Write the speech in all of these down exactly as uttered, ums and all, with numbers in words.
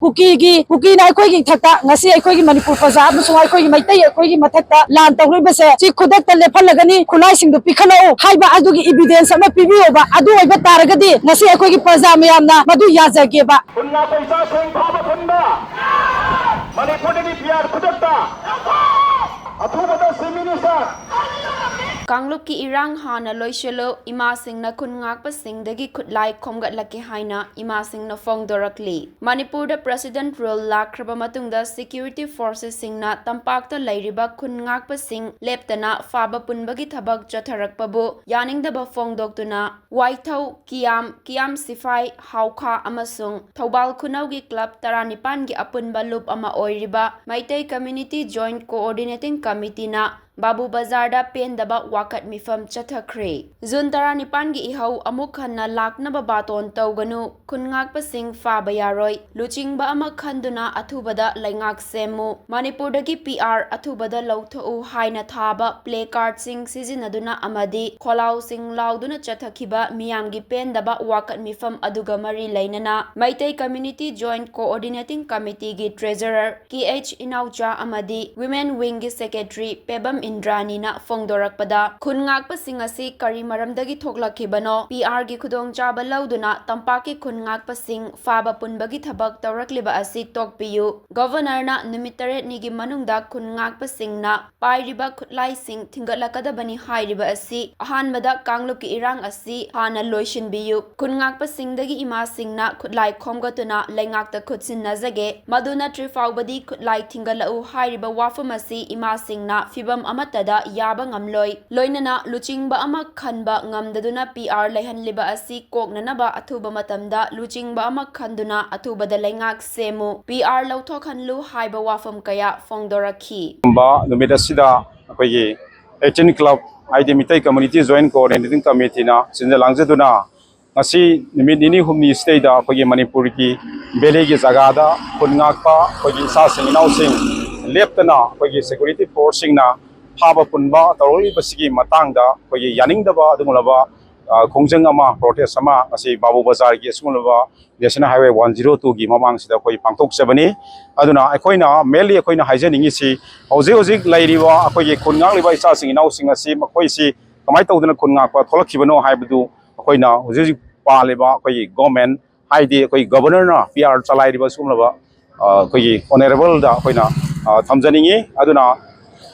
ꯀꯨꯀꯤꯒꯤ, ꯀꯨꯀꯤꯅ ꯑꯩꯈꯣꯏꯒꯤ ꯏꯊꯛꯇ ꯉꯁꯤ ꯑꯩꯈꯣꯏꯒꯤ ꯃꯅꯤꯄꯨꯔ ꯄ꯭ꯔꯖꯥ ꯑꯃꯁꯨꯡ ꯑꯩꯈꯣꯏꯒꯤ ꯃꯩꯇꯩ ꯑꯩꯈꯣꯏꯒꯤ ꯃꯊꯛꯇ ꯂꯥꯟ ꯇꯧꯔꯤꯕꯁꯦ ꯁꯤ ꯈꯨꯗꯛꯇ ꯂꯦꯞꯍꯜꯂꯒꯅꯤ, ꯈꯨꯠꯂꯥꯏꯁꯤꯡꯗꯨ ꯄꯤꯈꯠꯂꯛꯎ ꯍꯥꯏꯕ ꯑꯗꯨꯒꯤ evidence ꯑꯃ ꯄꯤꯕꯤꯌꯣꯕ꯫ ꯑꯗꯨ ꯑꯣꯏꯕ ꯇꯥꯔꯒꯗꯤ ꯉꯁꯤ ꯑꯩꯈꯣꯏꯒꯤ ꯄ꯭ꯔꯖꯥ ꯃꯌꯥꯝꯅ ꯃꯗꯨ ꯌꯥꯖꯒꯦꯕ꯫ ꯄꯨꯟꯅ ꯄꯩꯁꯥꯁꯤꯡ ꯐꯥꯕ ꯄꯨꯟꯕ ꯃꯅꯤꯄꯨꯔꯗꯒꯤ ꯄꯤ ꯑꯥꯔ ꯈꯨꯗꯛꯇ ꯑꯊꯨꯕꯗ ꯆꯤꯐ ꯃꯤꯅꯤꯁꯇꯔ꯫ ꯀꯥꯡꯂꯨꯞꯀꯤ ꯏꯔꯥꯡ ꯍꯥꯟꯅ ꯂꯣꯏꯁꯤꯜꯂꯨ, ꯏꯃꯥꯁꯤꯡꯅ ꯈꯨꯟ ꯉꯥꯛꯄꯁꯤꯡꯗꯒꯤ ꯈꯨꯠꯂꯥꯏ ꯈꯣꯝꯒꯠꯂꯛꯀꯦ ꯍꯥꯏꯅ ꯏꯃꯥꯁꯤꯡꯅ ꯐꯣꯡꯗꯣꯔꯛꯂꯤ꯫ ꯃꯅꯤꯄꯨꯔꯗ president rule ꯂꯥꯛꯈ꯭ꯔꯕ ꯃꯇꯨꯡꯗ security forcesꯁꯤꯡꯅ ꯇꯝꯄꯥꯛꯇ ꯂꯩꯔꯤꯕ ꯈꯨꯟ ꯉꯥꯛꯄꯁꯤꯡ ꯂꯦꯞꯇꯅ ꯐꯥꯕ ꯄꯨꯟꯕꯒꯤ ꯊꯕꯛ ꯆꯠꯊꯔꯛꯄꯕꯨ ꯌꯥꯅꯤꯡꯗꯕ ꯐꯣꯡꯗꯣꯛꯇꯨꯅ ꯋꯥꯏꯊꯧ, ꯀꯤꯌꯥꯝ, ꯀꯤꯌꯥꯝ ꯁꯤꯐꯥꯏ, ꯍꯥꯎꯈꯥ ꯑꯃꯁꯨꯡ ꯊꯧꯕꯥꯜ ꯈꯨꯅꯧꯒꯤ club ꯇꯔꯥꯅꯤꯄꯥꯟꯒꯤ ꯑꯄꯨꯟꯕ ꯂꯨꯞ ꯑꯃ ꯑꯣꯏꯔꯤꯕ ꯃꯩꯇꯩ Community Joint Coordinating Committeeꯅ ꯕꯥꯕꯨ ꯕꯖꯥꯔꯗ ꯄꯦꯟꯗꯕ ꯋꯥꯀꯠ ꯃꯤꯐꯝ ꯆꯠꯊꯈ꯭ꯔꯦ꯫ ꯖꯨꯟ ꯇꯔꯥꯅꯤꯄꯥꯟꯒꯤ ꯏꯍꯧ ꯑꯃꯨꯛ ꯍꯟꯅ ꯂꯥꯛꯅꯕ ꯕꯥꯇꯣꯟ ꯇꯧꯒꯅꯨ, ꯈꯨꯟ ꯉꯥꯛꯄꯁꯤꯡ ꯐꯥꯕ ꯌꯥꯔꯣꯏ, ꯂꯨꯆꯤꯡꯕ ꯑꯃ ꯈꯟꯗꯨꯅ ꯑꯊꯨꯕꯗ ꯂꯩꯉꯥꯛ ꯁꯦꯝꯃꯨ, ꯃꯅꯤꯄꯨꯔꯗꯒꯤ ꯄꯤ ꯑꯥꯔ ꯑꯊꯨꯕꯗ ꯂꯧꯊꯣꯛꯎ ꯍꯥꯏꯅ ꯊꯥꯕ placardꯁꯤꯡ ꯁꯤꯖꯤꯟꯅꯗꯨꯅ ꯑꯃꯗꯤ ꯈꯣꯜꯂꯥꯎꯁꯤꯡ ꯂꯥꯎꯗꯨꯅ ꯆꯠꯊꯈꯤꯕ ꯃꯤꯌꯥꯝꯒꯤ ꯄꯦꯟꯗꯕ ꯋꯥꯀꯠ ꯃꯤꯐꯝ ꯑꯗꯨꯒ ꯃꯔꯤ ꯂꯩꯅꯅ Meitei Community Joint Coordinating Committeeꯒꯤ treasurer ꯀꯦ ꯑꯩꯆ ꯏꯅꯥꯎꯆꯥ ꯑꯃꯗꯤ women wingꯒꯤ secretary ꯄꯦꯕꯝ ꯏꯟꯗ꯭ꯔꯥꯅꯤꯅ ꯐꯣꯡꯗꯣꯔꯛꯄꯗ, ꯈꯨꯟ ꯉꯥꯛꯄꯁꯤꯡ ꯑꯁꯤ ꯀꯔꯤ ꯃꯔꯝꯗꯒꯤ ꯊꯣꯛꯂꯛꯈꯤꯕꯅꯣ, ꯄꯤ ꯑꯥꯔꯒꯤ ꯈꯨꯗꯣꯡꯆꯥꯕ ꯂꯧꯗꯨꯅ ꯇꯝꯄꯥꯛꯀꯤ ꯈꯨꯟ ꯉꯥꯛꯄꯁꯤꯡ ꯐꯥꯕ ꯄꯨꯟꯕꯒꯤ ꯊꯕꯛ ꯇꯧꯔꯛꯂꯤꯕ ꯑꯁꯤ ꯇꯣꯛꯄꯤꯌꯨ꯫ Governorꯅ ꯅꯨꯃꯤꯠ ꯇꯔꯦꯠꯅꯤꯒꯤ ꯃꯅꯨꯡꯗ ꯈꯨꯟ ꯉꯥꯛꯄꯁꯤꯡꯅ ꯄꯥꯏꯔꯤꯕ ꯈꯨꯠꯂꯥꯏꯁꯤꯡ ꯊꯤꯡꯒꯠꯂꯛꯀꯗꯕꯅꯤ ꯍꯥꯏꯔꯤꯕ ꯑꯁꯤ ꯑꯍꯥꯟꯕꯗ ꯀꯥꯡꯂꯨꯞꯀꯤ ꯏꯔꯥꯡ ꯑꯁꯤ ꯍꯥꯟꯅ ꯂꯣꯏꯁꯤꯟꯕꯤꯌꯨ꯫ ꯈꯨꯟ ꯉꯥꯛꯄꯁꯤꯡꯗꯒꯤ ꯏꯃꯥꯁꯤꯡꯅ ꯈꯨꯠꯂꯥꯏ ꯈꯣꯝꯒꯠꯇꯨꯅ ꯂꯩꯉꯥꯛꯇ ꯈꯨꯠꯁꯤꯟꯅꯖꯒꯦ꯫ ꯃꯗꯨ ꯅꯠꯇ꯭ꯔꯤ ꯐꯥꯎꯕꯗꯤ ꯈꯨꯠꯂꯥꯏ ꯊꯤꯡꯒꯠꯂꯛꯎ ꯍꯥꯏꯔꯤꯕ ꯋꯥꯐꯝ ꯑꯁꯤ ꯏꯃꯥꯁꯤꯡꯅ ꯐꯤꯚꯝ ꯑꯃꯠꯇꯗ ꯌꯥꯕ ꯉꯝꯂꯣꯏ꯫ ꯂꯣꯏꯅꯅ ꯂꯨꯆꯤꯡꯕ ꯑꯃ ꯈꯟꯕ ꯉꯝꯗꯗꯨꯅ ꯄꯤ ꯑꯥꯔ ꯂꯩꯍꯟꯂꯤꯕ ꯑꯁꯤ ꯀꯣꯛꯅꯅꯕ ꯑꯊꯨꯕ ꯃꯇꯝꯗ ꯂꯨꯆꯤꯡꯕ ꯑꯃ ꯈꯟꯗꯨꯅ ꯑꯊꯨꯕꯗ ꯂꯩꯉꯥꯛ ꯁꯦꯝꯃꯨ, ꯄꯤ ꯑꯥꯔ ꯂꯧꯊꯣꯛꯍꯟꯂꯨ ꯍꯥꯏꯕ ꯋꯥꯐꯝ ꯀꯌꯥ ꯐꯣꯡꯗꯣꯔꯛꯈꯤ꯫ ꯅꯨꯃꯤꯠ ꯑꯁꯤꯗ ꯑꯩꯈꯣꯏꯒꯤ eighteen club ꯍꯥꯏꯗꯤ ꯃꯤꯇꯩ Community Joint Coordinating Committeeꯅ ꯁꯤꯟꯖ ꯂꯥꯡꯖꯗꯨꯅ ꯉꯁꯤ ꯅꯨꯃꯤꯠ ꯅꯤꯅꯤ ꯍꯨꯝꯅꯤ ꯁꯤꯗꯩꯗ ꯑꯩꯈꯣꯏꯒꯤ ꯃꯅꯤꯄꯨꯔꯒꯤ valleyꯒꯤ ꯖꯒꯥꯗ ꯈꯨꯟ ꯉꯥꯛꯄ ꯑꯩꯈꯣꯏꯒꯤ ꯏꯆꯥꯁꯤꯡ ꯏꯅꯥꯎꯁꯤꯡ ꯂꯦꯞꯇꯅ ꯑꯩꯈꯣꯏꯒꯤ security forceꯁꯤꯡꯅ ꯐꯥꯕ ꯄꯨꯟꯕ ꯇꯧꯔꯛꯂꯤꯕꯁꯤꯒꯤ ꯃꯇꯥꯡꯗ ꯑꯩꯈꯣꯏꯒꯤ ꯌꯥꯅꯤꯡꯗꯕ ꯑꯗꯨꯒꯨꯝꯂꯕ ꯑ, ꯈꯣꯡꯖꯪ ꯑꯃ, protest ꯑꯃ ꯉꯁꯤ ꯕꯥꯕꯨ ꯕꯖꯥꯔꯒꯤ ꯑꯁꯤꯒꯨꯝꯂꯕ National Highway one zero two ꯒꯤ ꯃꯃꯥꯡꯁꯤꯗ ꯑꯩꯈꯣꯏ ꯄꯥꯡꯊꯣꯛꯆꯕꯅꯤ꯫ ꯑꯗꯨꯅ ꯑꯩꯈꯣꯏꯅ mainly ꯑꯩꯈꯣꯏꯅ ꯍꯥꯏꯖꯅꯤꯡꯉꯤꯁꯤ, ꯍꯧꯖꯤꯛ ꯍꯧꯖꯤꯛ ꯂꯩꯔꯤꯕ ꯑꯩꯈꯣꯏꯒꯤ ꯈꯨꯟ ꯉꯥꯛꯂꯤꯕ ꯏꯆꯥꯁꯤꯡ ꯏꯅꯥꯎꯁꯤꯡ ꯑꯁꯤ ꯃꯈꯣꯏꯁꯤ ꯀꯃꯥꯏꯅ ꯇꯧꯗꯅ ꯈꯨꯟ ꯉꯥꯛꯄ ꯊꯣꯛꯂꯛꯈꯤꯕꯅꯣ ꯍꯥꯏꯕꯗꯨ ꯑꯩꯈꯣꯏꯅ ꯍꯧꯖꯤꯛ ꯍꯧꯖꯤꯛ ꯄꯥꯜꯂꯤꯕ ꯑꯩꯈꯣꯏꯒꯤ government, ꯍꯥꯏꯗꯤ ꯑꯩꯈꯣꯏ Governorꯅ P R ꯆꯂꯥꯏꯔꯤꯕ ꯁꯤꯒꯨꯝꯂꯕ, ꯑ, ꯑꯩꯈꯣꯏꯒꯤ Honourableꯗ ꯑꯩꯈꯣꯏꯅ, ꯑ, ꯊꯝꯖꯅꯤꯡꯉꯤ꯫ ꯑꯗꯨꯅ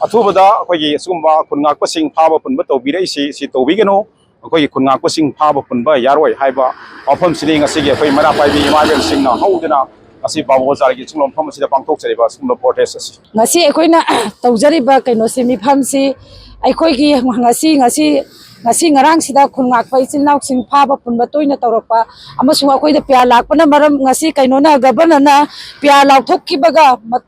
ꯑꯊꯨꯕꯗ ꯑꯩꯈꯣꯏꯒꯤ ꯑꯁꯤꯒꯨꯝꯕ ꯈꯨꯟ ꯉꯥꯛꯄꯁꯤꯡ ꯐꯥꯕ ꯄꯨꯟꯕ ꯇꯧꯕꯤꯔꯛꯏꯁꯤ, ꯁꯤ ꯇꯧꯕꯤꯒꯅꯨ꯫ ꯑꯩꯈꯣꯏꯒꯤ ꯈꯨꯟ ꯉꯥꯛꯄꯁꯤꯡ ꯐꯥꯕ ꯄꯨꯟꯕ ꯌꯥꯔꯣꯏ ꯍꯥꯏꯕ ꯋꯥꯐꯝꯁꯤꯅꯤ ꯉꯁꯤꯒꯤ ꯑꯩꯈꯣꯏ ꯃꯩꯔꯥ ꯄꯥꯏꯕꯤ ꯏꯃꯥ ꯏꯕꯦꯜꯁꯤꯡꯅ ꯍꯧꯗꯨꯅ ꯉꯁꯤ ꯕꯥꯕꯨ ꯕꯖꯥꯔꯒꯤ ꯁꯤꯒꯨꯝꯕ ꯃꯐꯝ ꯑꯁꯤꯗ ꯄꯥꯡꯊꯣꯛꯆꯔꯤꯕ ꯁꯤꯒꯨꯝꯕ protest ꯑꯁꯤ꯫ ꯉꯁꯤ ꯑꯩꯈꯣꯏꯅ ꯇꯧꯖꯔꯤꯕ ꯀꯩꯅꯣꯁꯤ, ꯃꯤꯐꯝꯁꯤ ꯑꯩꯈꯣꯏꯒꯤ ꯉꯁꯤ, ꯉꯁꯤ, ꯉꯁꯤ ꯉꯔꯥꯡꯁꯤꯗ ꯈꯨꯟ ꯉꯥꯛꯄ ꯏꯆꯤꯜ ꯏꯅꯥꯎꯁꯤꯡ ꯐꯥꯕ ꯄꯨꯟꯕ ꯇꯣꯏꯅ ꯇꯧꯔꯛꯄ ꯑꯃꯁꯨꯡ ꯑꯩꯈꯣꯏꯗ ꯄꯤꯌꯥ ꯂꯥꯛꯄꯅ ꯃꯔꯝ ꯉꯁꯤ ꯀꯩꯅꯣꯅ, Governorꯅ ꯄꯤꯌꯥ ꯂꯥꯎꯊꯣꯛꯈꯤꯕꯒ ꯃ-,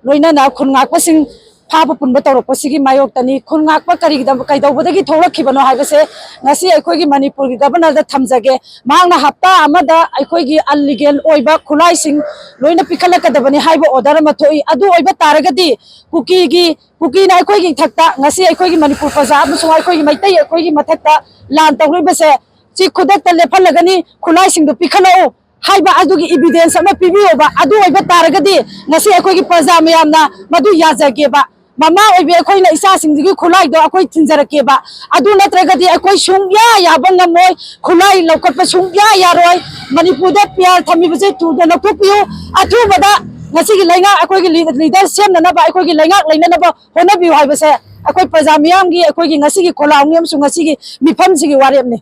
ꯂꯣꯏꯅꯅ ꯈꯨꯟ ꯉꯥꯛꯄꯁꯤꯡ ꯐꯥꯕ ꯄꯨꯟꯕ ꯇꯧꯔꯛꯄꯁꯤꯒꯤ ꯃꯥꯌꯣꯛꯇꯅꯤ꯫ ꯈꯨꯟ ꯉꯥꯛꯄ ꯀꯔꯤꯒꯤꯗꯃꯛ, ꯀꯩꯗꯧꯕꯗꯒꯤ ꯊꯣꯛꯂꯛꯈꯤꯕꯅꯣ ꯍꯥꯏꯕꯁꯦ ꯉꯁꯤ ꯑꯩꯈꯣꯏꯒꯤ ꯃꯅꯤꯄꯨꯔꯒꯤ Governorꯗ ꯊꯝꯖꯒꯦ꯫ ꯃꯍꯥꯛꯅ ꯍꯞꯇꯥ ꯑꯃꯗ ꯑꯩꯈꯣꯏꯒꯤ illegal ꯑꯣꯏꯕ ꯈꯨꯠꯂꯥꯏꯁꯤꯡ ꯂꯣꯏꯅ ꯄꯤꯈꯠꯂꯛꯀꯗꯕꯅꯤ ꯍꯥꯏꯕ order ꯑꯃ ꯊꯣꯛꯏ꯫ ꯑꯗꯨ ꯑꯣꯏꯕ ꯇꯥꯔꯒꯗꯤ ꯀꯨꯀꯤꯒꯤ, ꯀꯨꯀꯤꯅ ꯑꯩꯈꯣꯏꯒꯤ ꯏꯊꯛꯇ, ꯉꯁꯤ ꯑꯩꯈꯣꯏꯒꯤ ꯃꯅꯤꯄꯨꯔ ꯄ꯭ꯔꯖꯥ ꯑꯃꯁꯨꯡ ꯑꯩꯈꯣꯏꯒꯤ ꯃꯩꯇꯩ ꯑꯩꯈꯣꯏꯒꯤ ꯃꯊꯛꯇ ꯂꯥꯟ ꯇꯧꯔꯤꯕꯁꯦ, ꯁꯤ ꯈꯨꯗꯛꯇ ꯂꯦꯞꯍꯜꯂꯒꯅꯤ, ꯈꯨꯠꯂꯥꯏꯁꯤꯡꯗꯨ ꯄꯤꯈꯠꯂꯛꯎ ꯍꯥꯏꯕ ꯑꯗꯨꯒꯤ evidence ꯑꯃ ꯄꯤꯕꯤꯌꯣꯕ꯫ ꯑꯗꯨ ꯑꯣꯏꯕ ꯇꯥꯔꯒꯗꯤ ꯉꯁꯤ ꯑꯩꯈꯣꯏꯒꯤ ꯄ꯭ꯔꯖꯥ ꯃꯌꯥꯝꯅ ꯃꯗꯨ ꯌꯥꯖꯒꯦꯕ꯫ ꯃꯃꯥ ꯑꯣꯏꯕꯤ ꯑꯩꯈꯣꯏꯅ ꯏꯆꯥꯁꯤꯡꯁꯤꯒꯤ ꯈꯨꯠꯂꯥꯏꯗꯣ ꯑꯩꯈꯣꯏ ꯊꯤꯟꯖꯔꯛꯀꯦꯕ꯫ ꯑꯗꯨ ꯅꯠꯇ꯭ꯔꯒꯗꯤ ꯑꯩꯈꯣꯏ ꯁꯨꯡꯌꯥ ꯌꯥꯕ ꯉꯝꯃꯣꯏ, ꯈꯨꯠꯂꯥꯏ ꯂꯧꯈꯠꯄ ꯁꯨꯡꯌꯥ ꯌꯥꯔꯣꯏ꯫ ꯃꯅꯤꯄꯨꯔꯗ ꯄꯤꯌꯥꯔ ꯊꯝꯃꯤꯕꯁꯦ ꯊꯨꯅ ꯂꯧꯊꯣꯛꯄꯤꯌꯨ꯫ ꯑꯊꯨꯕꯗ ꯉꯁꯤꯒꯤ ꯂꯩꯉꯥꯛ, ꯑꯩꯈꯣꯏꯒꯤ leader ꯁꯦꯝꯅꯅꯕ, ꯑꯩꯈꯣꯏꯒꯤ ꯂꯩꯉꯥꯛ ꯂꯩꯅꯅꯕ ꯍꯣꯠꯅꯕꯤꯌꯨ ꯍꯥꯏꯕꯁꯦ ꯑꯩꯈꯣꯏ ꯄ꯭ꯔꯖꯥ ꯃꯤꯌꯥꯝꯒꯤ, ꯑꯩꯈꯣꯏꯒꯤ ꯉꯁꯤꯒꯤ ꯈꯣꯜꯂꯥꯎꯅꯤ ꯑꯃꯁꯨꯡ ꯉꯁꯤꯒꯤ ꯃꯤꯐꯝꯁꯤꯒꯤ ꯋꯥꯔꯦꯞꯅꯤ꯫